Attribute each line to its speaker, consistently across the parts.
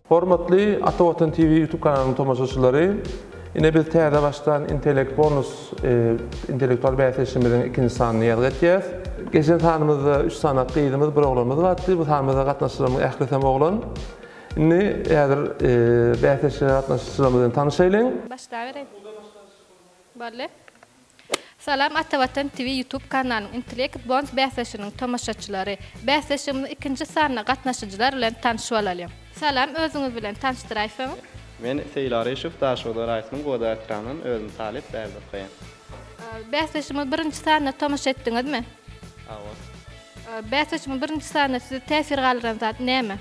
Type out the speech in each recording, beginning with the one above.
Speaker 1: Hormatly Ata Watan TV YouTube kanalynyň tomaşaçylary, ine biz täze başlan Intellekt Bonus intellektual bäsleşigimiziň ikinji sanyny ýazgy etýäs. Geçen sanymyzda üç sany gyzymyz, bir oglanymyz bardy. Bu sanymyza gatnaşyjylarymyň ählisem oglan. Indi häzir bäsleşige gatnaşyjylarymyz bilen tanyşaýlyň.
Speaker 2: Başlabereýin. Boldy. Salam Atavatan TV YouTube kanalynyň Intellekt Bonus bäsleşiginiň tomaşaçylary. Bäsleşigimiziň ikinji sanyna gatnaşyjylar bilen tanyş bolalyň. Salam özüňiz bilen tanyşdyraýsaňyz.
Speaker 3: Men Seýil Aryşow Daşoguz welaýatynyň Goda etrabyndan özüm talyp bärde okaýan.
Speaker 2: Bäsleşigimiziň birinji sanyna tomaşa etdiňizmi?
Speaker 3: Hawa.
Speaker 2: Bäsleşigiň birinji sanynda sizi täsir galdyran zat näme?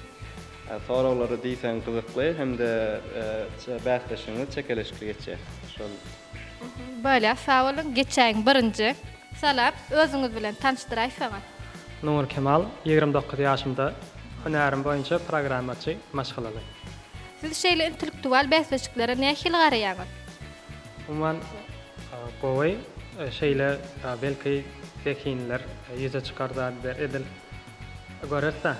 Speaker 3: Soraglary diýseň gyzykly hem-de bäsleşigiňiz çekeleşikli geçýär. Şol.
Speaker 2: Bolýar, sag boluň. Geçäýiň birinji. Salam, özüňiz bilen tanyşdyraýsaňyz.
Speaker 4: Nur Kemal, 29 ýaşymda, hünärim boýunça programmaçy, maşgalaly.
Speaker 2: Siz şeýle intellektual bäsleşiklere nähili garaýaňyz?
Speaker 4: Umuman gowy, şeýle belki zehinler ýüze çykar zat edil göreris-dä.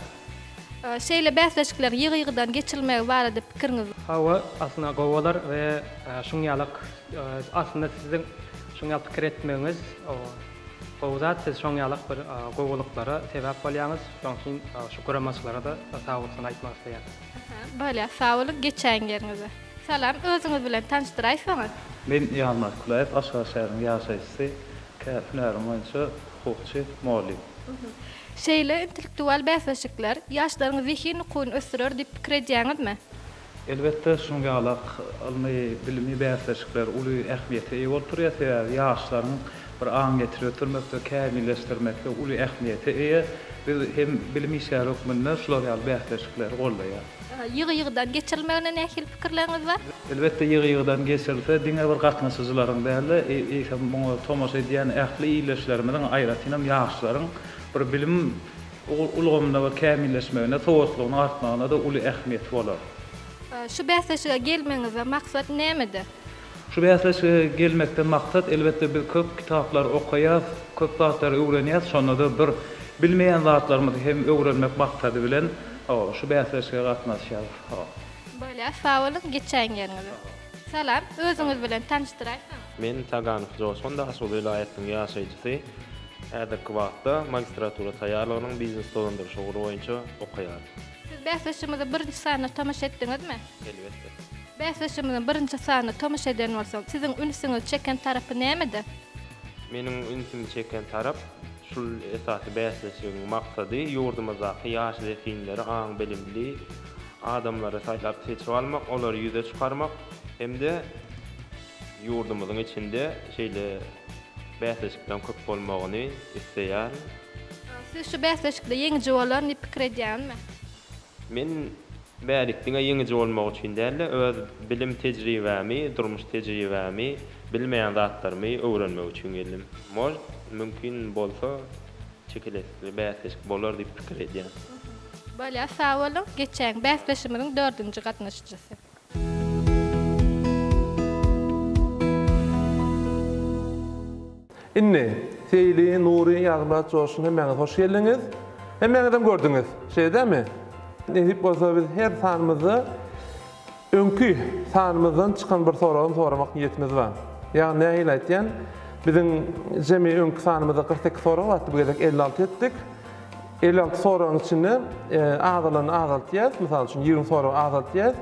Speaker 2: Şeýle bäsleşikleriň ýygy-ýygydan geçirilmegi barada pikiriňiz?
Speaker 4: Hawa, aslynda gowy bolar we şuň ýalak aslynda siziň şuň ýaly pikir etmegiňiz gowy zat, siz şoň ýalak bir gowulyklara sebäp bolýaňyz, şoň üçin şu guramaçylara-da sagbolsun aýtmak isleýän.
Speaker 2: Bolýar, sag boluň, geçäýiň ýeriňize. Salam, özüňiz bilen tanyşdyraýsaňyz?
Speaker 5: Men Ýazmyrat Kulyýew, Aşgabat şäheriniň ýaşaýjysy, kär hünärim boýunça hukukçy, mugallym.
Speaker 2: Şeýle intellektual bäsleşikler ýaşlaryň zehin ukybyny ösdürer diýip pikir edýäňizmi?
Speaker 5: Elbetde, şunuň ýalak ylmy, bilimi bäsleşikler uly ähmiýete eýe bolup durýar. Sebäbi ýaşlaryň bir aň ýetirip ösdürmekde, kämilleşdirmekde uly ähmiýete eýe. Biz hem bilim işgäri hökmünde şular ýaly bäsleşikleri goldaýarys.
Speaker 2: Ýygy-ýygydan geçirilmegine nähili pikirleriňiz bar?
Speaker 5: Elbetde, ýygy-ýygydan geçirilse, diňe bir gatnaşyjylaryň däl-de, eýsem muňa tomaşa edýän ähli ildeşlerimiziň, aýratynam ýaşlaryň bir bilim ulgamynda bir kämilleşmegine, sowatlygynyň artmagyna-da uly ähmiýeti bolar.
Speaker 2: Şu bäsleşige gelmegiňizde maksat nämede?
Speaker 5: Şu bäsleşige gelmekden maksat, elbetde, biz köp kitaplary okaýas, köp zatlary öwrenýäs, şonda-da bir bilmeýän zatlarymyzy hem öwrenmek maksady bilen, hawa, şu bäsleşige gatnaşýarys, hawa.
Speaker 2: Bolýar, sag boluň, geçäýiň ýeriňize. Salam, özüňiz bilen tanyşdyraýsaňyz?
Speaker 6: Men Taganow Joşgun, Daşoguz welaýatynyň ýaşaýjysy. Häzirki wagtda magistratura taýýarlygynyň biznes dolandyryş ugry boýunça okaýaryn.
Speaker 2: Siz bäsleşigimiziň birinji sanyna tomaşa etdiňizmi?
Speaker 6: Elbetde.
Speaker 2: Bäsleşigimiziň birinji sanyna tomaşa eden bolsaňyz, siziň ünsüňizi çeken tarapy nämede?
Speaker 6: Meniň ünsümi çeken tarap, şul esasy bäsleşigiň maksady ýurdumyzdaky ýaş zehinleri, aň-bilimli adamlary saýlap seçip almak, olary ýüze çykarmak hem-de ýurdumyzyň içinde şeýle bäsleşikleriň köp bolmagyny isleýärin.
Speaker 2: Siz şu bäsleşikde ýeňiji bolaryn diýip pikir edýäňizmi?
Speaker 6: Men bärik diňe ýeňiji bolmak üçin däl-de, öz bilim tejribämi, durmuş tejribämi, bilmeýän zatlarymy öwrenmek üçin geldim. Может, mümkin bolsa, çekeleşikli bäsleşik bolar diýip pikir edýän.
Speaker 2: Bolýar, sag boluň. Geçäýiň bäsleşigimiziň dördünji gatnaşyjysy.
Speaker 1: Indi, Seýli, Nury, Ýazmyrat, Joşgun hemmäňiz hoş geldiňiz. Hemmäňizem gördüňiz, şeýle dälmi? Nesip bolsa biz her sanymyzda öňki sanymyzdan çykan bir soragam soramak niýetimiz bar. Ýagny nähili aýtýan, biziň jemi öňki sanymyzda 48 sorag bardy, bu gezek 56 etdik. 56 soragyň içinde azalany azaltýas, mysal üçin 20 soragy azaltýas.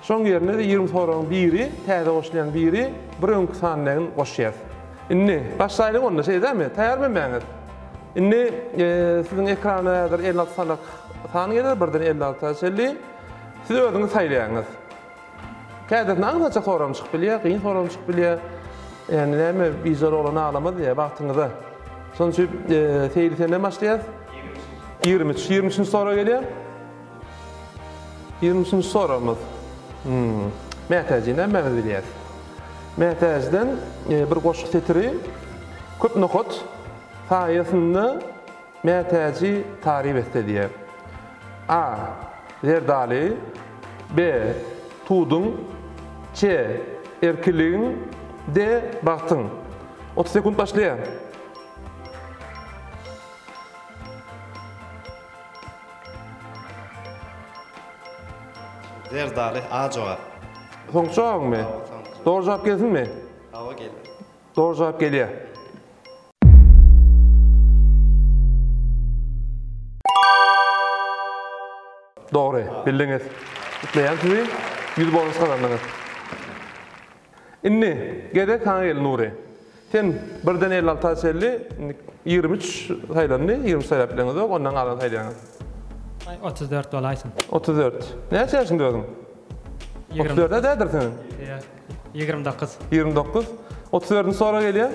Speaker 1: Şoň ýerine-de 20 soragyň biri, täze goşulýan biri, bir öňki san bilen goşýas. Indi, başlaýlyň onda, şeýle dälmi? Taýýarmy hemmäňiz? Indi siziň ekrana häzir 56 sanak san geler, birden 56-a çenli. Siz özüňiz saýlaýaňyz. Kädesinde aňsatja soragam çykyp bilýär, kyn soragam çykyp bilýär. Ýagny näme, bijar oglan aglamaz diýýär, bagtyňyza. Şonuň üçin Seýli senden başlaýas. 23. 23-nji sorag gelýär. 23-nji soragymyz. Hmm. Mätäjini hemmämiz bilýäris. Mätäjden e, bir goşgy setiri köp nokat saýasynda Mätäji taryp etse diýýär. A. Zerdaly B. Tuduň C. Erkiligiň D. Bagtyň. 30 sekunt başlaýar.
Speaker 3: Zerdaly, A jogap.
Speaker 1: Soňky jogabyňmy?
Speaker 3: Hawa, soňky jogap.
Speaker 1: Dogry jogap gelsinmi?
Speaker 3: Hawa, geldi.
Speaker 1: Dogry jogap gelýär. Dogry, bildiňiz. Gutlaýan sizi. 100 bonus gazandyňyz. Indi gezek saňa geldi Nury. Sen birden 56-a çenli indi 23 saýlandy. 23 saýlap bileňizok, ondan galany saýlaýaňyz.
Speaker 4: Aý 34 bolaýsyn.
Speaker 1: 34. Näçe ýaşyňda özüň? 34-ä däldir seniň?
Speaker 4: Ýa, 29.
Speaker 1: 29. 34-nji sorag gelýär.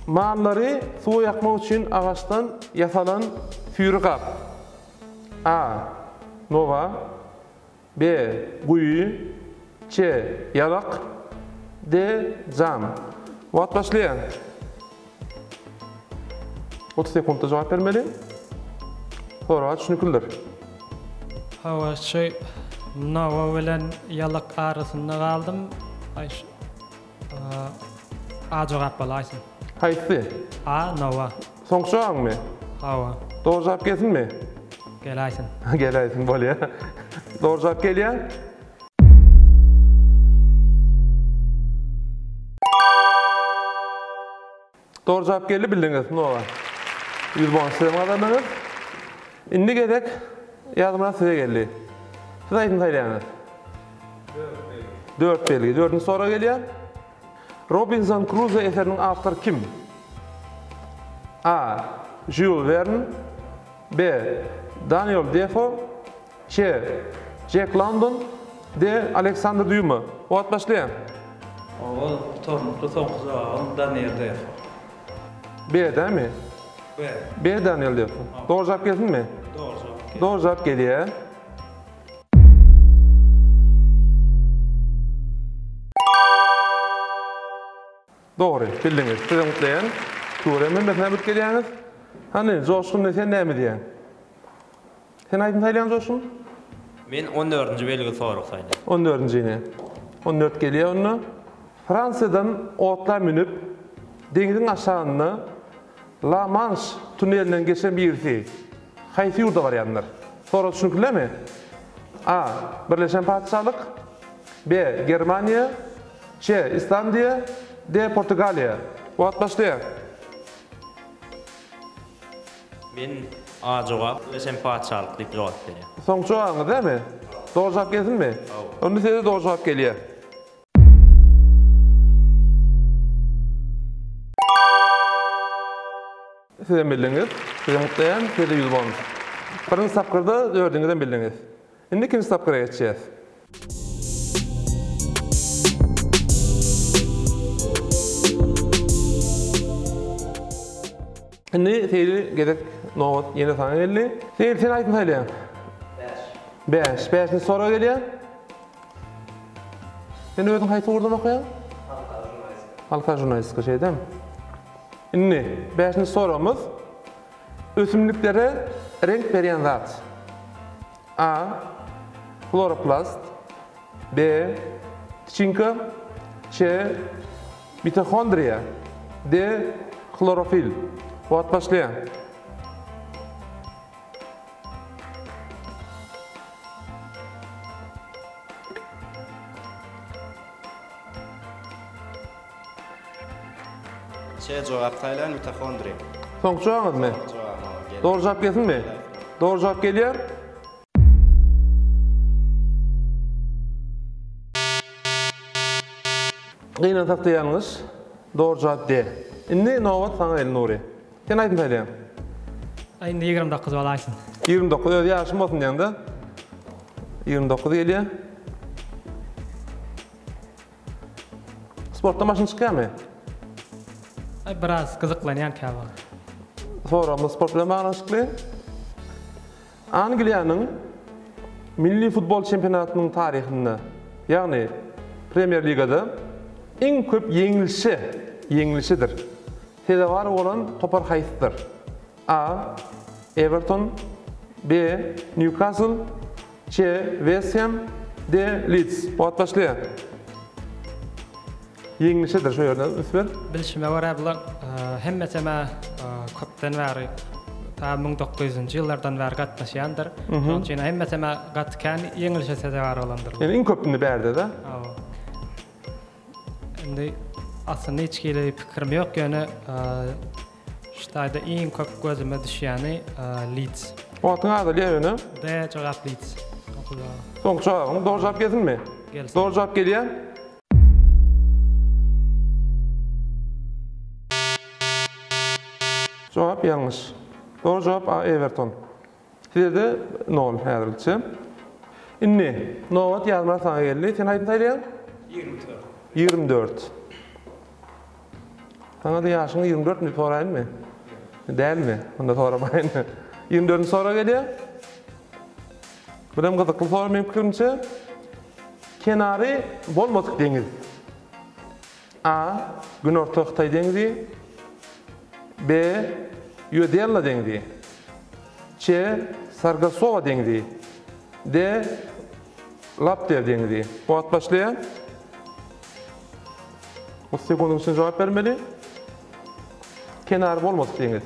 Speaker 1: Mallary suwa ýakmak üçin agaçdan ýasalan süýri gap. A. Nowa. B. Guýy. C. Ýalak. D. Jam. Wagt başlaýar. 30 sekuntda jogap bermeli. Soraga düşnüklidir.
Speaker 4: Hawa, şu Nowa bilen ýalak arasynda galdym. Aý şu A jogap bolaýsyn.
Speaker 1: Haýsy?
Speaker 4: A, Nowa.
Speaker 1: Soňky jogabyňmy?
Speaker 4: Hawa.
Speaker 1: Dogry jogap gelsinmi?
Speaker 4: Geläýsin.
Speaker 1: Geläýsin bolýa. Dogry jogap gelýär. Dogry jogap geldi bildiňiz Nowa. 100 bonus sizem gazandyňyz. Indi gezek Ýazmyrat size geldi. Siz aýdyň saýlaýaňyz. 4 belgi. 4-nji sorag gelýär. Robinzon Kruzo eseriniň awtory kim? A. Žýul Wern B. Daniel Defo C. Jek London D. Aleksandr Dýuma Wagt başlaýar.
Speaker 5: Hawa, gutarnykly soňky jogabym Daniel Defo.
Speaker 1: B dämi?
Speaker 5: B.
Speaker 1: B Daniel Defo. Dogry jogap gelsinmi?
Speaker 5: Dogry jogap gelsin.
Speaker 1: Dogry jogap gelýär. Dogry, bildiňiz. Sizem gutlaýan. Tüweleme hemmesine bilip gelýäňiz. Hany, Joşgun sen näme diýýäň? Sen aýdym saýlaýaň Joşgun?
Speaker 6: Men on dördünji belgi sorag saýlaýan.
Speaker 1: On dördünjini. On dört gelýär onda. Fransiýadan otla münüp, deňziň aşagynda La Manş tunelinden geçen birisi haýsy ýurda barýandyr? Sorag düşnüklimi? A. Birleşen Patyşalyk B. Germaniýa C. Islandiýa D. Portugaliýa Wagt başlaýar.
Speaker 6: Men A jogap Birleşen Patyşalyk diýip jogap berýän.
Speaker 1: Soňky jogabyňyz dälmi? Dogry jogap gelsinmi?
Speaker 6: Hawa.
Speaker 1: Onda size dogry jogap gelýär. Sizem bildiňiz. Sizem gutlaýan. Size-de 100 bonus. Birinji tapgyrda dördüňizem bildiňiz. Indi ikinji tapgyra geçýäs. Indi Seýli gezek nobat ýene saňa geldi. Seýli sen aýtyn saýlaýaň. 5. 5. Bäşinji sorag gelýär. Sen özüň haýsy ugurdan okaýaň?
Speaker 3: Halkara žurnalistika.
Speaker 1: Halkara žurnalistika şeýdemi? Indi bäşinji soragymyz ösümliklere reňk berýän zat. A. Hloroplast B. Tyçinka C. Mitohondriýa D. Hlorofil Wagt başlaýar.
Speaker 3: C jogap saýlaýan mitohondriýa.
Speaker 1: Soňky jogabyňyzmy?
Speaker 3: Soňky jogabym hawa, geldi.
Speaker 1: Dogry jogap gelsinmi? Dogry jogap gelýär. Gynansak-da ýalňyş. Dogry jogap D. Indi nobat saňa geldi Nury. Sen aýdym saýlaýaň.
Speaker 4: Aý indi 29 bolaýsyn.
Speaker 1: 29 öz ýaşym bolsun diýeňde. 29 gelýär. Sportdan başyň çykýarmy?
Speaker 4: Aý biraz gyzyklanýan käwagt.
Speaker 1: Soragymyz sport bilen baglanyşykly. Angliýanyň milli futbol çempionatynyň taryhynda, ýagny Premier Ligada iň köp ýeňlişe, ýeňlişidir, sezewar bolan topar haýsydyr? A. Ewerton B. Nýukasl C. West Hem D. Lids Wagt başlaýar. Ýeňlişidir şo ýerden üns ber.
Speaker 4: Bilşime görä bular hemmesem-ä köpden bäri. Ta 1900-nji ýyllardan bäri gatnaşýandyr. Şonuň üçin hemmesem gaty kän ýeňilişe sezewar bolandyrlar.
Speaker 1: Ýöne iň köp indi bärde-de.
Speaker 4: Hawa. Indi aslynda hiç hili pikirim ýok, ýöne şu taýda iň köp gözüme düşýäni Leeds.
Speaker 1: Wagtyň azalýar ýöne.
Speaker 4: D jogap Leeds.
Speaker 1: Soňky jogabyň dogry jogap gelsinmi?
Speaker 4: Gelsin.
Speaker 1: Dogry jogap gelýär. Jogap ýalňyş. Dogry jogap A Everton. Sizede nol häzirlikçe. Indi nobat Ýazmyrat saňa geldi. Sen haýsyny saýlaýaň?
Speaker 5: 24.
Speaker 1: 24. Saňa-da ýaşyň 24 mi diýip soraýynmy? Dälmi? Onda soramaýyn. 24-nji sorag gelýär. Bu hem gyzykly sorag meniň pikirimçe. Kenary bolmadyk deňiz. A. Günorta Hytaý deňzi. B. Ýodella deňzi. C. Sargasowa deňzi. D. Laptew deňzi. Wagt başlaýar. 30 sekundyň içinde jogap bermeli. Kenary bolmadyk deňiz.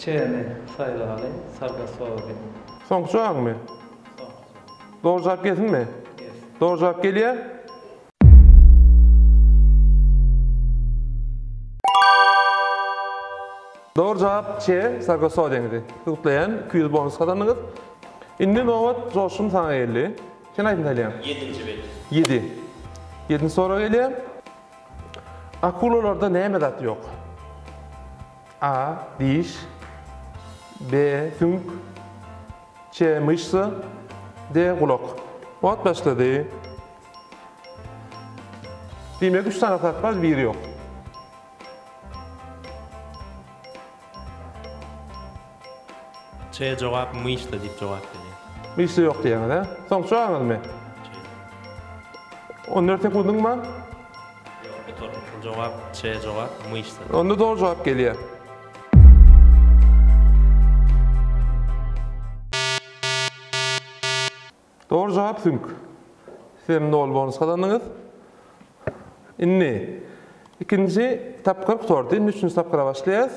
Speaker 5: C-ni saýlaly, Sargasowa deňzi.
Speaker 1: Soňky jogabyňmy?
Speaker 5: Soňky jogap.
Speaker 1: Dogry jogap gelsinmi?
Speaker 5: Gelsin.
Speaker 1: Dogry jogap gelýär. Dogry jogap C, Sargasowa deňzi. Sizi gutlaýan, 200 bonus gazandyňyz. Indi nobat Joşgun saňa geldi. Sen haýsyny saýlaýaň?
Speaker 6: Ýedinji bet.
Speaker 1: Ýedi. Ýedinji sorag gelýär. Akulalarda näme zat ýok? A. Diş. B. Süňk. C. Myşsa. D. Gulak. Wagt başlady. Diýmek, üç sany zat bar, biri ýok.
Speaker 6: C jogap myşsa diýip jogap berýär.
Speaker 1: Myşsa ýok diýýäňiz, hä? Soňky jogabyňyzmy? 14 sekundyň bar.
Speaker 6: Ýok, gutarnykly jogap C jogap myşsa.
Speaker 1: Onda dogry jogap gelýär. Dogry jogap süňk. Siz hem nol bonus gazandyňyz. Indi ikinji tapgyr gutardy. Indi üçünji tapgyra başlaýarys.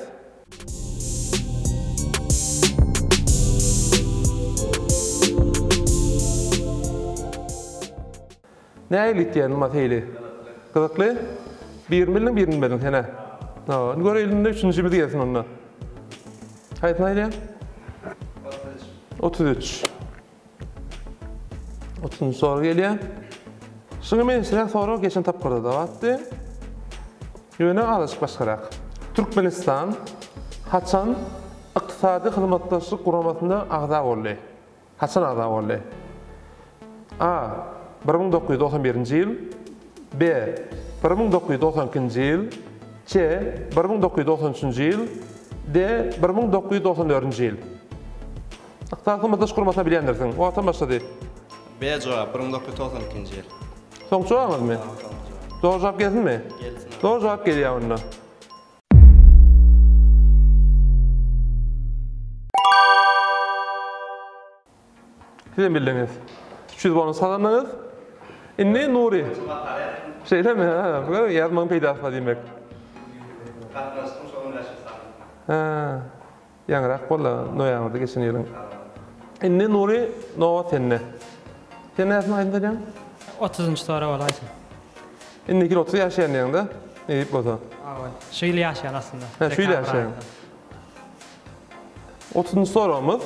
Speaker 1: Nähili gitýär numa seýli? Gyzykly? Birini bildiň, birini bilmediň sen-ä. Hawa, indi göreýli indi üçünjimiz gelsin onda. Haýsyny aýdýaň? 33. 33. Otuzynjy sorag gelýär. Şuňa meňzeşräk sorag geçen tapgyrda-da bardy. Ýöne azajyk başgarak. Türkmenistan haçan Ykdysady Hyzmatdaşlyk Guramasyna agza boldy? Haçan agza boldy? A. 1991-nji ýyl B. 1992-nji ýyl C. 1993-nji ýyl D. 1994-nji ýyl Ykdysady hyzmatdaşlyk guramasyny bilýändirsiň. Wagtam başlady.
Speaker 3: B jogap, 1992-nji ýyl.
Speaker 1: Soňky jogabyňyzmy?
Speaker 3: Soňky jogap.
Speaker 1: Dogry jogap gelsinmi?
Speaker 3: Gelsin.
Speaker 1: Dogry jogap gelýär onda. Sizem bildiňiz. 300 bonus gazandyňyz. Indi Nury. Şeýlemi? Ha, bu ýazmagyň peýdasy bar diýmek.
Speaker 3: Gatnaşdym şo 15 sany.
Speaker 1: Ha. Ýaňyrak boldy, noýabrda geçen ýylyň. Indi Nury, nobat sende. Sen näsini aýdym saýlaýaň?
Speaker 4: Otuzynjy sorag bolaýsyn.
Speaker 1: Indiki ýyl 30 ýaşaýan diýýäň-dä, nesip bolsa.
Speaker 4: Hawa, şu ýyl ýaşaýan aslynda.
Speaker 1: Hä, şu ýyl ýaşaýaň. Otuzynjy soragymyz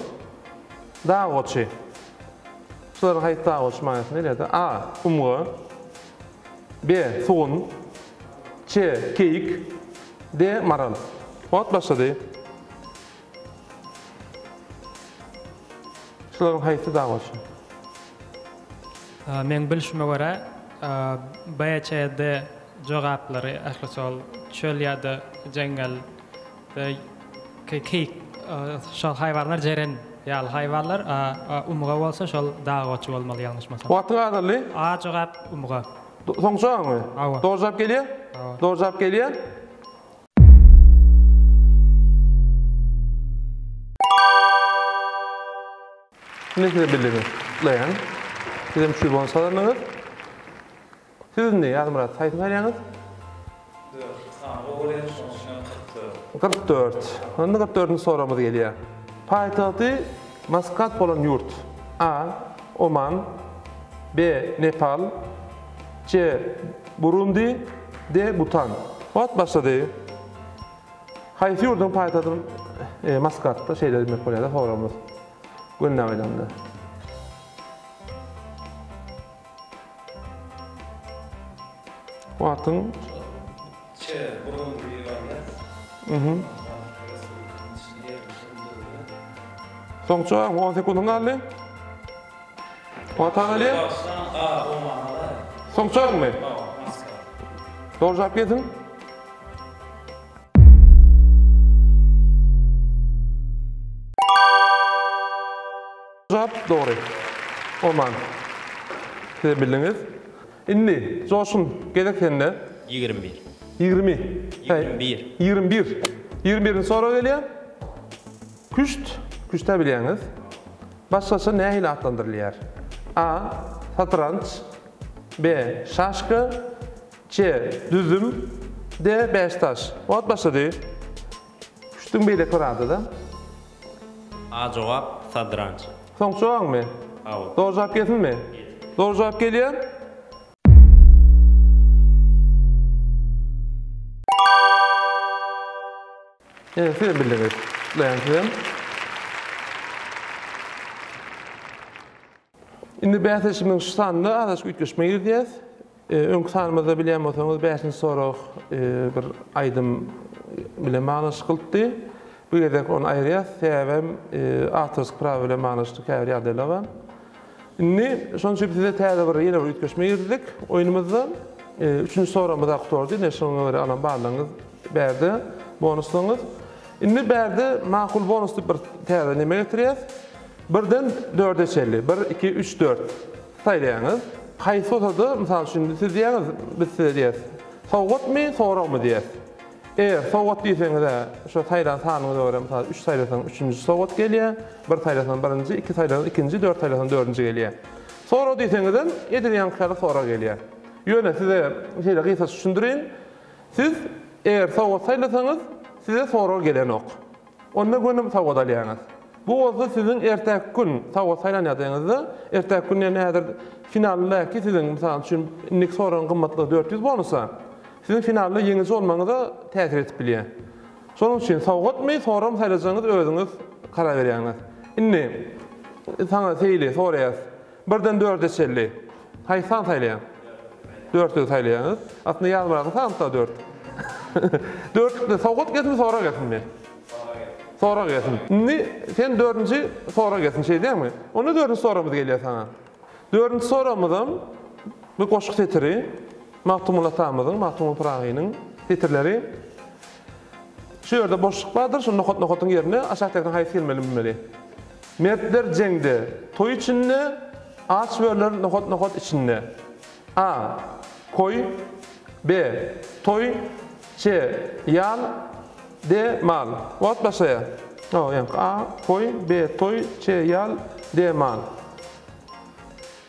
Speaker 1: Dag goçy. Şularyň haýsy dag goçy manysyny berýär-de? A. Umga. B. Sugun. C. Keýik. D. Maral. Wagt başlady. Şularyň haýsy dag goçy?
Speaker 4: Meň bilşime görä, B, C, D jogaplary ählisi ol çöl ýa-da jeňňel Keýik şol haýwanlar jeren ýaly haýwanlar, a umga bolsa şol dag goçy bolmaly ýalňyşmasam.
Speaker 1: Wagtyň azaldy.
Speaker 4: A jogap umga.
Speaker 1: Soňky jogabyňmy?
Speaker 4: Hawa.
Speaker 1: Dogry jogap gelýär?
Speaker 4: Hawa.
Speaker 1: Dogry jogap gelýär. Indi size bildiňiz. Gutlaýan. Siz hem 300 bonus gazandyňyz. Siz indi Ýazmyrat haýsyny saýlaýaňyz?
Speaker 3: Dört.
Speaker 1: 44. Onda 44-nji soragymyz gelýär. Paýtagty Maskat bolan ýurt. A. Oman. B. Nepal. C. Burundi. D. Butan. Wagt başlady. Haýsy ýurduň paýtagty Maskatda? Şeýle diýmek bolýar-da soragymyz. Gönüläp aýdanda. Wagtyň
Speaker 3: Ç. Burundi barýar.
Speaker 1: Mhm. Soňky jogap 10 sekundyň galdy. Wagt alýar. Soňky jogapmy? Dogry jogap gelsin. Jogap dogry. Oman. Siz bildiňiz. Indi, Joşgun, gezek sende.
Speaker 6: 21.
Speaker 1: 20.
Speaker 6: 21.
Speaker 1: 21. 21-nji sorag gelýär. Küşt, küşt-ä bilýäňiz. Başgaça nähili atlandyrylýar? A. Satranç. B. Şaşka. C. Düzüm. D. Bäşdaş. Wagt başlady. Küştüň beýleki bir ady-da.
Speaker 6: A jogap, Sadranç.
Speaker 1: Soňky jogabyňmy?
Speaker 6: Hawa.
Speaker 1: Dogry jogap gelsinmi?
Speaker 6: Gelsin.
Speaker 1: Dogry jogap gelýär. Ine, sizem bildiňiz. Gutlaýan sizem. Indi bäsleşigimiziň şu sanynda azajyk üýtgeşme girizýäs. Öňki sanymyzda bilýän bolsaňyz bäşinji sorag bir aýdym bilen baglanyşyklydy. Bu gezek ony aýyrýas, sebäbem awtorski prawa bilen baglanyşykly käbir ýagdaýlar bar. Indi şonuň üçin size täze bir ýene bir üýtgeşme girizdik oýnumyzda. Üçünji soragymyz-a gutardy. Ine şoňa görä alan ballaryňyz bärde bonuslaryňyz. Indi bärde makul bonus diýip bir täze neme getirýäs. Birden dörde çenli, bir, iki, üç, dört, saýlaýaňyz. Haýsy bolsa-da, mysal üçin, siz diýýäňiz, biz size diýeris, sowgatmy, soragmy diýeris. Eger sowgat diýseňiz-ä, şo saýlan sanyňyza görä, mysal, üç saýlasaň, üçünji sowgat gelýär, bir saýlasaň, birinji, iki saýlasaň, ikinji, dört saýlasaň, dördünji gelýär. Sorag diýseňizem, edil ýaňky ýaly sorag gelýär. Ýöne size şeýle gysgaça düşündireýin, siz eger sowgat saýlasaňyz, size sorag gelenok. Onda göni sowgat alýaňyz. Bu bolsa siziň ertäki gün sowgat saýlan ýagdaýyňyzda, ertäki gün ýagny häzir finaldaky siziň, mysal üçin, indiki soragyň gymmatlygy 400 bonusa, siziň finalda ýeňiji bolmagyňyza täsir edip bilýär. Şonuň üçin sowgatmy, soragmy saýlajagyňyzy özüňiz karar berýäňiz. Indi saňa Seýli soraýas. Birden dörde çenli. Haýsy sany saýlaýaň? Dörtlügi saýlaýaňyz. Aslynda Ýazmyradyň sany-da dört. Dörtlükde sowgat gelsinmi, sorag gelsinmi? Sorag gelsin. Indi sen dördünji sorag gelsin, şeýdýäňmi? Onda dördünji soragymyz gelýär saňa. Dördünji soragymyzam bu goşgy setiri Magtymguly atamyzyň, Magtymguly Pyragynyň setirleri. Şu ýerde boşluk bardyr, şu nokat-nokatyň ýerine aşakdakynyň haýsy gelmeli bilmeli. Mertler jeňde, toý içinde, Aç börüler nokat-nokat içinde. A. Koý B. Toý C. Ýal D. Mal Wagt başlaýar. O, ýaňky A. Koý B. Toý C. Ýal D. Mal.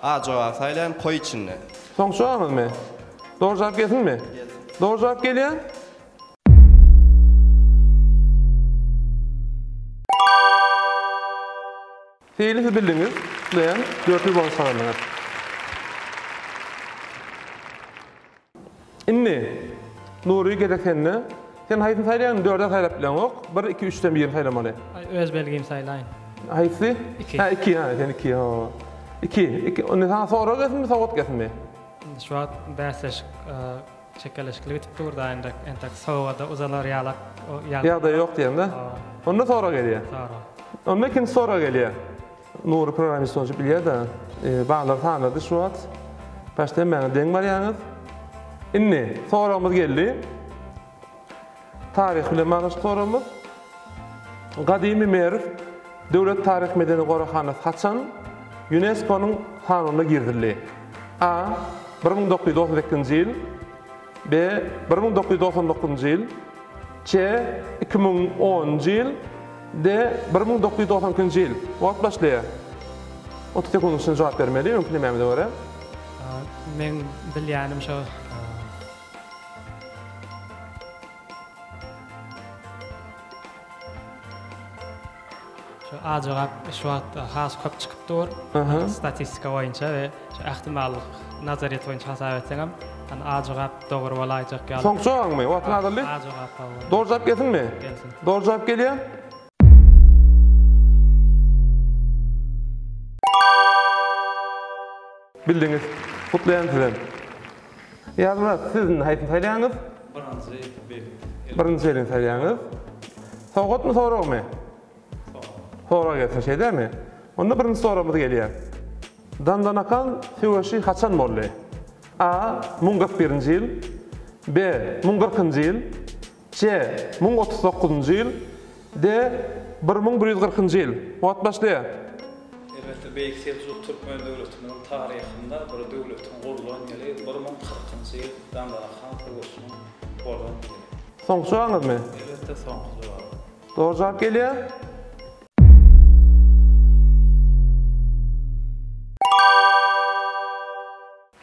Speaker 3: A jogaby saýlaýan koý içinde.
Speaker 1: Soňky jogabyňyzmy? Dogry jogap gelsinmi?
Speaker 3: Gelsin.
Speaker 1: Dogry jogap gelýär. Seýli siz bildiňiz, gutlaýan, 400 bonus gazandyňyz. Indi, Nury gezek sende. Sen haýsyny saýlaýaň? Dörden saýlap bileňok. Bir, iki, üçden birini saýlamaly.
Speaker 4: Öz belgimi saýlaýyn.
Speaker 1: Haýsy?
Speaker 4: Iki.
Speaker 1: Ha, iki, ha, sen iki, ha. Iki, iki. Onda saňa sorag gelsinmi, sowgat gelsinmi?
Speaker 4: Indi şu wagt bäsleşik Çekeleşikli gidip dur-da entek, entek sowgada uzalar ýalak
Speaker 1: ýagdaý ýok diýende. Onda sorag gelýär.
Speaker 4: Sorag.
Speaker 1: Onda ikinji sorag gelýär. Nury programmist bolşup bilýär-de, baglar sanady şu wagt. Başda hemmäňiz deň barýaňyz. Indi soragymyz geldi. Taryh bilen baglanyşykly soragymyz. Gadymy Merw döwlet taryh-medeni goraghanasy haçan Ýunesko-nyň sanawyna girizildi? A. 1998-nji ýyl B. 1999-njy ýyl C. 2010-njy ýyl D. 1992-nji ýyl Wagt başlaýar. 30 sekundyň içinde jogap bermeli, öňki nemämize görä.
Speaker 4: Meň bilýänim şo. Şu A jogap şu wagt has köp çykyp dur. Statistika boýunça we şu ähtimallyk nazaryýeti boýunça hasap etseňem, hany A jogap dogry bolaýjak ýaly.
Speaker 1: Soňky jogabyňmy? Wagtyň azaldy.
Speaker 4: A jogap hawa.
Speaker 1: Dogry jogap gelsinmi?
Speaker 4: Gelsin.
Speaker 1: Dogry jogap gelýär. Bildiňiz. Gutlaýan sizem. Ýazmyrat, siz indi haýsyny saýlaýaňyz?
Speaker 5: Birinji belli.
Speaker 1: Birinji belini saýlaýaňyz. Sowgatmy, soragmy? Sorag gelsin, şeý dälmi? Onda birinji soragymyz gelýär. Dandanakan söweşi haçan boldy? A. 1041-nji ýyl B. 1040-njy ýyl C. 1039-njy ýyl D. 1140-njy ýyl Wagt başlaýar.
Speaker 5: Elbetde, Beýik Seljuk türkmen döwletimiziň taryhynda bir döwletiň gurlan ýyly 1040-njy ýyl Dandanakan söweşiniň bolan ýyly.
Speaker 1: Soňky jogabyňyzmy?
Speaker 5: Elbetde, soňky jogabym.
Speaker 1: Dogry jogap gelýär.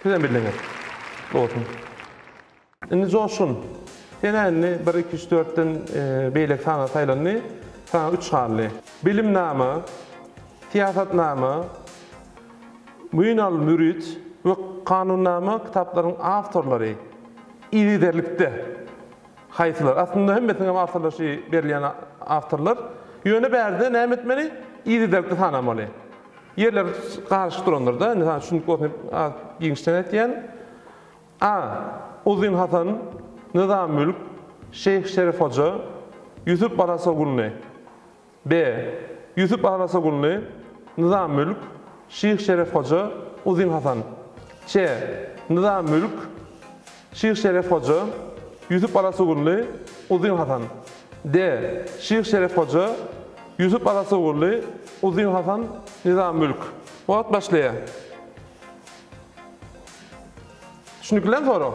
Speaker 1: Sizem bildiňiz. Bolsun. Indi Joşgun, sen-ä indi bir, iki, üç, dörtden beýleki sana saýlandy. Saňa üç galdy. Bilimnama, syýasatnama, Müýnal mürit we Kanunnama kitaplaryň awtorlary yzygiderlikde haýsylar? Aslynda hemmesiniň hem awtorlary şu berilýän awtorlar. Ýöne bärde näme etmeli? Yzygiderlikde sanamaly. Ýerler garyşyk durandyr-da, indi sana düşündik bolsun diýip az giňişden aýtýan. A. Uzyn Hasan, Nyzam Mülk, Şeýh Şeref Hoja, Ýusup Balasogunly. B. Ýusup Balasogunly, Nyzam Mülk, Şyh Şeref Hoja, Uzyn Hasan. Ç. Nyzam Mülk, Şyh Şeref Hoja, Ýusup Balasogunly, Uzyn Hasan. D. Şyh Şeref Hoja, Ýusup Balasogunly, Uzyn Hasan, Nyzam Mülk. Wagt başlaýar. Düşüniklilämi sorag?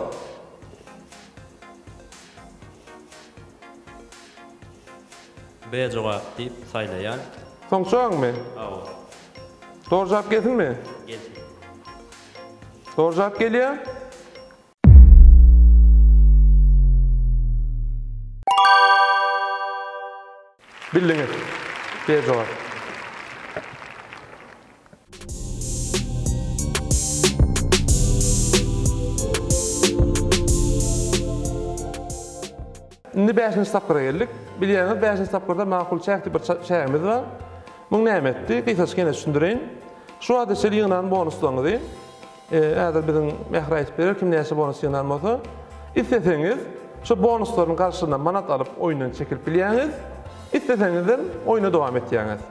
Speaker 6: B jogap diýip saýlaýan.
Speaker 1: Soňky jogabyňmy?
Speaker 6: Hawa.
Speaker 1: Dogry jogap gelsinmi?
Speaker 6: Gelsin.
Speaker 1: Dogry jogap gelýär. Bildiňiz. B jogap. Indi bäşinji tapgyra geldik. Bilýäňiz, bäşinji tapgyrda makul çäk diýip bir çägimiz bar. Muň näme etdi? Gysgaça ýene düşündireýin. Şu wagta çenli ýygnan bonuslaryňyzy häzir biziň Mähri aýdyp berer, kim näçe bonus ýygnan bolsa. Isleseňiz, şu bonuslaryň garşylygynda manat alyp oýundan çekilip bilýäňiz. Isleseňizem oýna dowam etýäňiz.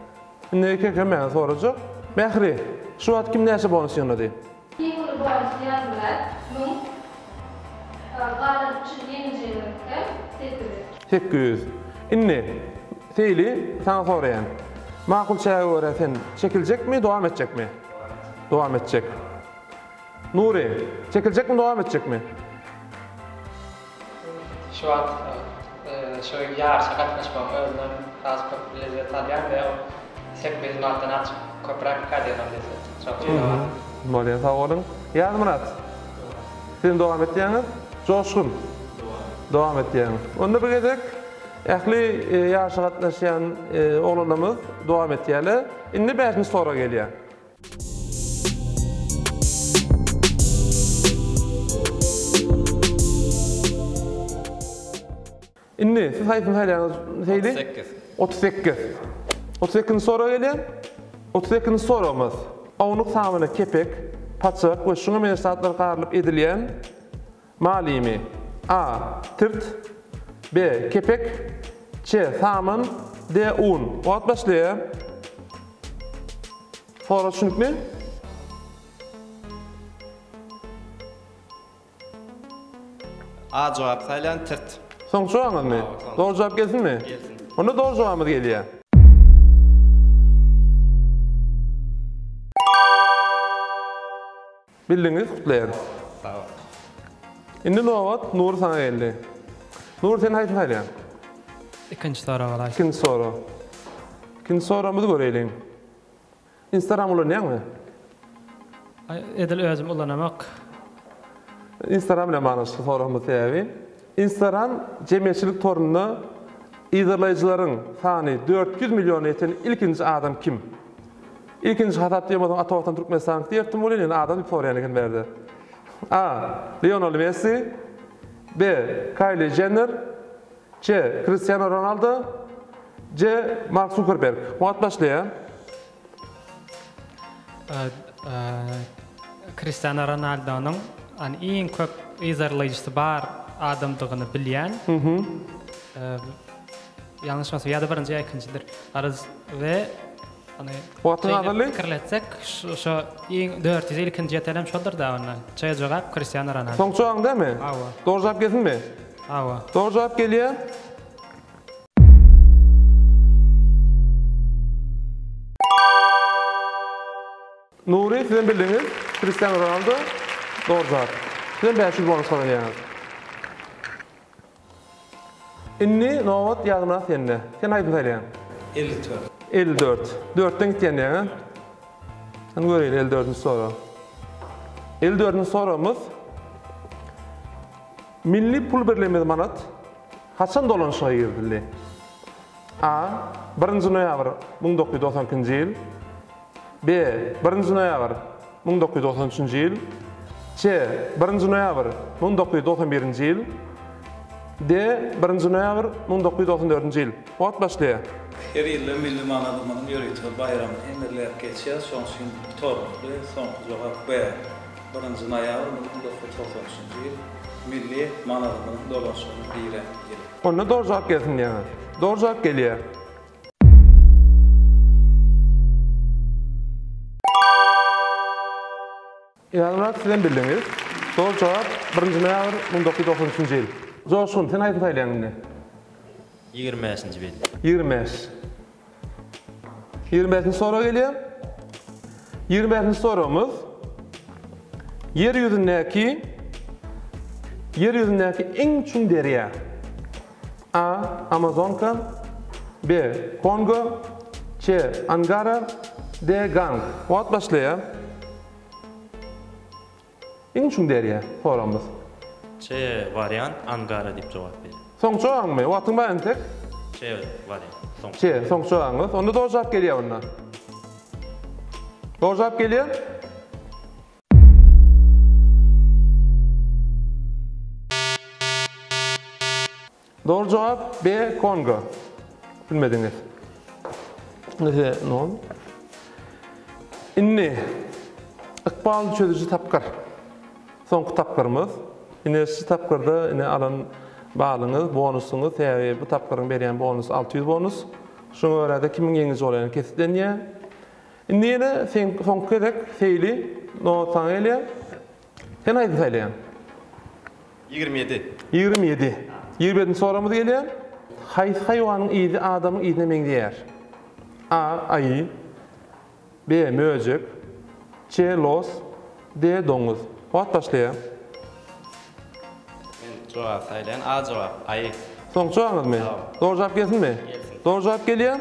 Speaker 1: Indi erkek hemmäňizi sorajak. Mähri, şu wagt kim näçe bonus ýygnady?
Speaker 2: Iň uly bonus ýazmyrat, müň. Galan üç ýeňijimiňkem 800.
Speaker 1: 800. Indi, Seýli, saňa soraýan. Makul çäge görä sen çekiljekmi, dowam etjekmi? Dowam etjek. Nury, çekiljekmi, dowam etjekmi?
Speaker 4: Şu wagt şu ýaryşa gatnaşmagyň özünden has köp lezzet alýan we ol 800 manatdan artyk köpräk kädiýen ol lezzet. Şonuň üçin dowam.
Speaker 1: Bolýar, sag boluň. Ýazmyrat, sizem dowam etýäňiz. Joşgun, dowam etýäňiz. Onda bir gezek ähli ýaryşa gatnaşýan oglanlarymyz dowam etýärler. Indi bäşinji sorag gelýär. Indi siz haýsyny saýlaýaňyz Seýdi?
Speaker 3: 38.
Speaker 1: 38. 38-nji sorag gelýär. 38-nji soragymyz. Ownuk samyna kepek, paçak we şuňa meňzeş zatlar garylyp edilýän Malymy? A. Tirt B. Kepek C. Samyn D. Un Wagt başlaýar. Sorag düşünikli?
Speaker 3: A jogap saýlan tirt.
Speaker 1: Soňky jogabyňyzmy? Dogry jogap gelsinmi?
Speaker 3: Gelsin.
Speaker 1: Onda dogry jogabymyz gelýär. Bildiňiz gutlaýan.
Speaker 3: Sag bol.
Speaker 1: Indi nobat Nury saňa geldi. Nury sen haýsyny saýlaýaň?
Speaker 4: Ikinji sorag bolaýsyn.
Speaker 1: Ikinji sorag. Ikinji soragymyzy göreýliň. Instagram ulanýaňmy?
Speaker 4: Edil özüm ulanamok.
Speaker 1: Instagram bilen baglanyşykly soragymyz sebäbi. Instagram jemgyýetçilik torunda. Yzarlaýjylaryň sany 400 milliona ýeten ilkinji adam kim? Ilkinji hasap diýen bolsaň Ata Watan Türkmenistanyňky diýerdim welin indi adam diýip soraýan eken bärde. A. Lionel Messi B. Kaýli Jenner C. Kristiano Ronaldo C. Mark Zukerberg. Wagt başlaýar.
Speaker 4: Kristiano Ronaldonyň iň köp yzarlaýjysy bar adamdygyny bilýän. Ýalňyşmasam ýa-da birinji ýa ikinjidir. Garaz we ony
Speaker 1: Wagtyň azaldy.
Speaker 4: Pikirletsek şo iň 400 ilkinji ýetenem şodur da onda. C jogap Kristiano Ronaldo.
Speaker 1: Soňky jogabyň dälmi?
Speaker 4: Hawa.
Speaker 1: Dogry jogap gelsinmi?
Speaker 4: Hawa.
Speaker 1: Dogry jogap gelýär. Nury sizem bildiňiz Cristiano Ronaldo dogry jogap. Sizem 500 bonus gazanýaňyz. Indi nobat Ýazmyrat sende. Sen haýsyny saýlaýaň?
Speaker 5: 54.
Speaker 1: 54. Dörtden gitýän diýýäň a? Hany göreýin 54-nji sorag. 54-nji soragymyz Milli pul birligimiz manat Haçan dolanyşyga girizildi? A. Birinji noýabr 1992-nji ýyl B. Birinji noýabr 1993-nji ýyl C. Birinji noýabr 1991-nji ýyl D. Birinji noýabr 1994-nji ýyl Wagt başlaýar.
Speaker 5: Her ýylda milli manadymyzyň ýörite baýramyny hem belläp geçýäris. Şonuň üçin gutarnykly soňky jogap B. Birinji noýabr 1993-nji ýyl milli manadymyzyň dolanyşygyna giren ýyly.
Speaker 1: Onda dogry jogap gelsin diýýäňiz. Dogry jogap gelýär. Ýazmyrat sizem bildiňiz. Dogry jogap birinji noýabr 1993-nji ýyl. Joşgun sen haýsyny saýlaýaň indi?
Speaker 6: Ýigrimi bäşinji belli.
Speaker 1: 25. 25-nji sorag gelýär. 25-nji soragymyz Ýer ýüzündäki Ýer ýüzündäki iň çuň derýa. A. Amazonka B. Kongo C. Angara D. Gang. Wagt başlaýar. Iň çuň derýa soragymyz.
Speaker 6: C wariant Angara diýip jogap berýär.
Speaker 1: Soňky jogabyňmy? Wagtyň bar entek.
Speaker 6: C wariant soňky.
Speaker 1: C soňky jogabyňyz. Onda dogry jogap gelýär onda. Dogry jogap gelýär. Dogry jogap B Kongo. Bilmediňiz. Nese nol. Indi ykbal çözüji tapgyr. Soňky tapgyrymyz. Ine şu tapgyrda ine alan balyňyz, bonusyňyz, sebäbi bu tapgyryň berýän bonusy 600 bonus. Şoňa görä-de kimiň ýeňiji bolýany kesgitlenýär. Indi ýene sen soňky gezek Seýli nobat saňa gelýär. Sen haýsyny saýlaýaň?
Speaker 3: 27.
Speaker 1: 27. 27-nji soragymyz gelýär. Haýsy haýwanyň yzy adamyň yzyna meňzeýär? A. Aýy B. Möjek C. Los D. Doňuz Wagt başlaýar.
Speaker 3: Men jogap saýlaýan. A jogap. Aýy.
Speaker 1: Soňky jogabyňyzmy? Dogry jogap gelsinmi?
Speaker 3: Gelsin.
Speaker 1: Dogry jogap gelýär.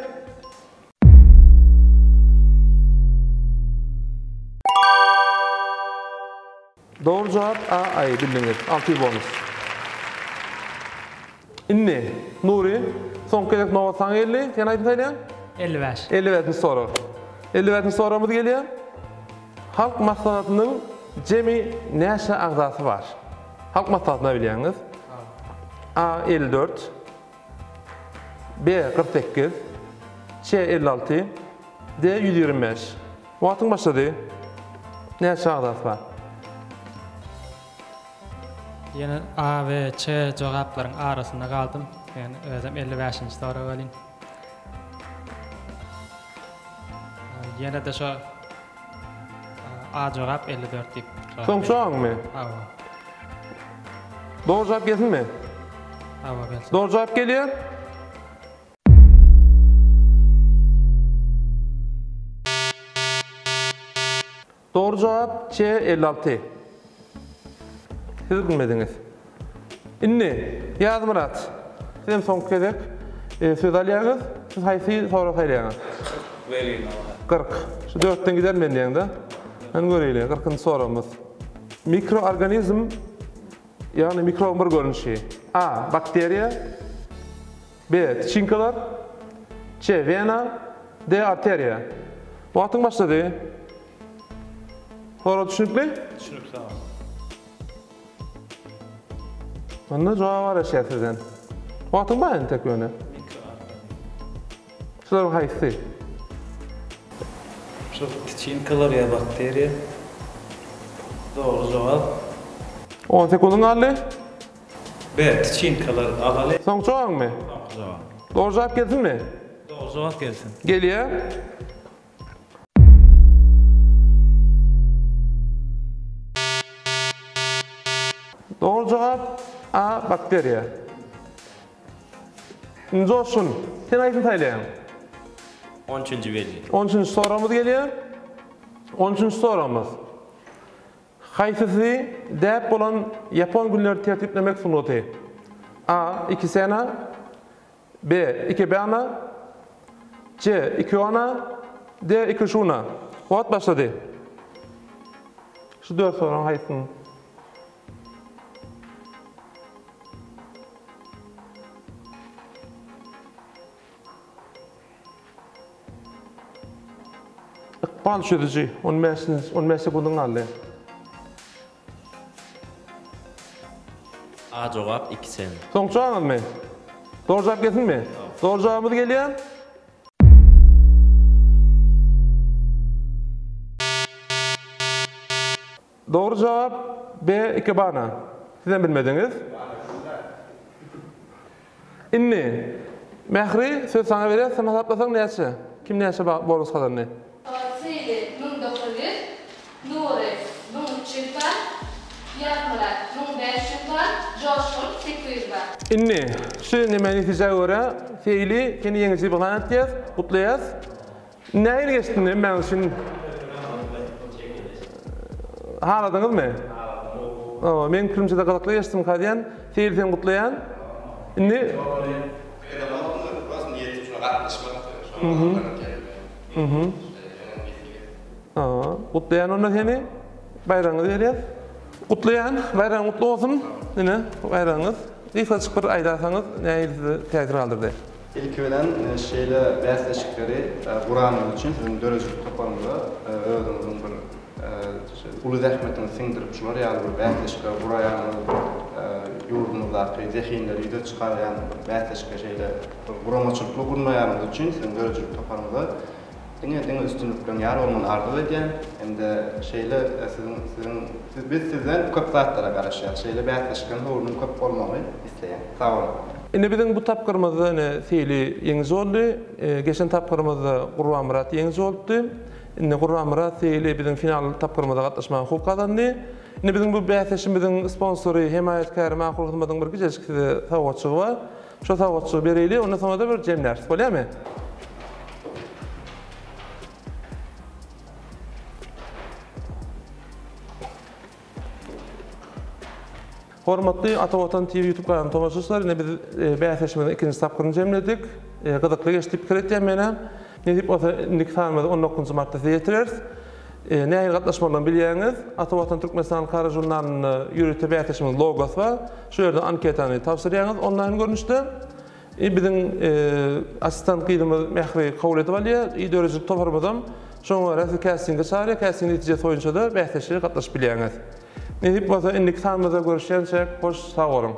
Speaker 1: Dogry jogap A aý bildiňiz. 600 bonus. Indi Nury, soňky gezek nobat saňa geldi. Sen haýsyny saýlaýaň?
Speaker 4: 55.
Speaker 1: 55-nji sorag. 55-nji soragymyz gelýär. Halk maslahatynyň jemi näçe agzasy bar? Halk maslahatyny bilýäňiz. A 54, B 48, C 56, D 125. Wagtyň başlady. Näçe agzasy bar?
Speaker 4: Ýene A we C jogaplaryň arasynda galdym. Ýöne özem 55-nji sorag welin. Ýene-de şo A jogap 54 diýip.
Speaker 1: Soň jogabyňmy?
Speaker 4: Hawa.
Speaker 1: Dogry jogap gelsinmi?
Speaker 4: Hawa gelsin.
Speaker 1: Dogry jogap gelýär. Dogry jogap C 56. Siz bilmediňiz. Indi Ýazmyrat, siz hem soňky gezek e, söz alýaňyz. Siz haýsy sorag saýlaýaňyz?
Speaker 5: 40 berýin oňa.
Speaker 1: 40. Şu dörtden gider men diýeňde. Hany göreýli, 40-njy soragymyz. Mikroorganizm, ýagny mikrobyň bir görnüşi. A. Bakteriýa. B. Tyçinkalar. C. Wena. D. Arteriýa. Wagtyň başlady. Sorag düşünikli?
Speaker 5: Düşünikli aga.
Speaker 1: Onda jogap garaşýar sizden. Wagtyň bar entek ýöne. Şularyň haýsy?
Speaker 5: Şu tyçinkalar ýa bakteriýa. Dogry jogap.
Speaker 1: On sekundyň galdy.
Speaker 5: B. Tyçinkalar alaly.
Speaker 1: Soňky jogabyňmy?
Speaker 5: Soňky jogap.
Speaker 1: Dogry jogap gelsinmi?
Speaker 5: Dogry jogap gelsin.
Speaker 1: Gelýär. Dogry jogap A. Bakteriýa. Indi Joşgun, sen haýsyny saýlaýaň?
Speaker 6: On üçünji belli.
Speaker 1: On üçünji soragymyz gelýär. On üçünji soragymyz. Haýsysy däp bolan ýapon günleri tertiplemek sungaty? A. Ikisena B. Ikebana C. Ikiona D. Ikişuna Wagt başlady. Şu dört soragyň haýsyny? Ykbal çözüji, on bäşinji, on bäş sekundyň galdy.
Speaker 6: A jogap ikisem.
Speaker 1: Soňky jogabyňyzmy? Dogry jogap gelsinmi? Dogry jogabymyz gelýär. Dogry jogap B ikebana. Sizem bilmediňiz. Indi Mähri söz saňa berýäs sen hasaplasaň näçe? Kim näçe bonus gazandy?
Speaker 2: Seýdi 1900, Nury 1300 bal, Ýazmyrat 1500 bal, Joşgun 800 bal.
Speaker 1: Indi şu neme netijä görä Seýli seni ýeňiji diýip yglan etýäs, gutlaýas. Nähili geçdi meň üçin? Haladyňyzmy? Hawa, meň pikirimçe-de gyzykly geçdimika diýýän. Seýil seni gutlaýan. Indi Hawa, gutlaýan onda seni. Baýragyňyzy berýäs. Gutlaýan, baýragyň gutly bolsun. Ine, baýragyňyz. Gysgajyk bir aýdarsaňyz, nähili size täsir galdyrdy?
Speaker 3: Ilki bilen şeýle bäsleşikleri guranyňyz üçin siziň döredijilik toparyňyza özüňiziň bir uly zähmetiňizi siňdirip şular ýaly bir bäsleşikleri guraýanyňyz ýurdumyzdaky zehinleri ýüze çykarýan bir bäsleşikleri şeýle bir guramaçylykly gurnaýanyňyz üçin siziň döredijilik toparyňyza diňe diňe üstünlikleriň ýar bolmagyny arzuw edýän hem-de şeýle siziň siziň biz sizden köp zatlara garaşýas şeýle bäsleşikleriň höwrüniň köp bolmagyny isleýän. Sag boluň.
Speaker 1: Indi biziň bu tapgyrymyzda ine Seýli ýeňiji boldy. Geçen tapgyrymyzda Gurbanmyrat ýeňiji bolupdy. Indi Gurbanmyrat Seýli biziň final tapgyrymyza gatnaşmaga hukuk gazandy. Indi biziň bu bäsleşigimiziň sponsory, hemaýatkäri Makul Hyzmatyň bir kiçejik size sowgatjygy bar. Şo sowgatjygy bereýli, ondan soňra-da bir jemläris. Bolýarmy? Hormatly Ata Watan TV YouTube kanalynyň tomaşaçylary, ine biz bäsleşigimiziň ikinji tapgyryny jemledik. Gyzykly geçdi diýip pikir etýän menem. Nesip bolsa indiki sanymyzy 19 martda size ýetireris. Nähili gatnaşmalydygyny bilýäňiz. Ata Watan Türkmenistan halkara žurnalynda ýörite bäsleşigimiziň logosy bar. Şu ýerden anketany tabşyrýaňyz onlaýn görnüşde. I biziň assistent gyzymyz Mähri kabul edip alýar. I döredijilik toparymyzam şoňa görä sizi kastinge çagyrýar. Kasting netijesi boýunça-da bäsleşige gatnaşyp bilýäňiz. Nesip bolsa indiki sanymyzda görüşýänçäk hoş sag boluň.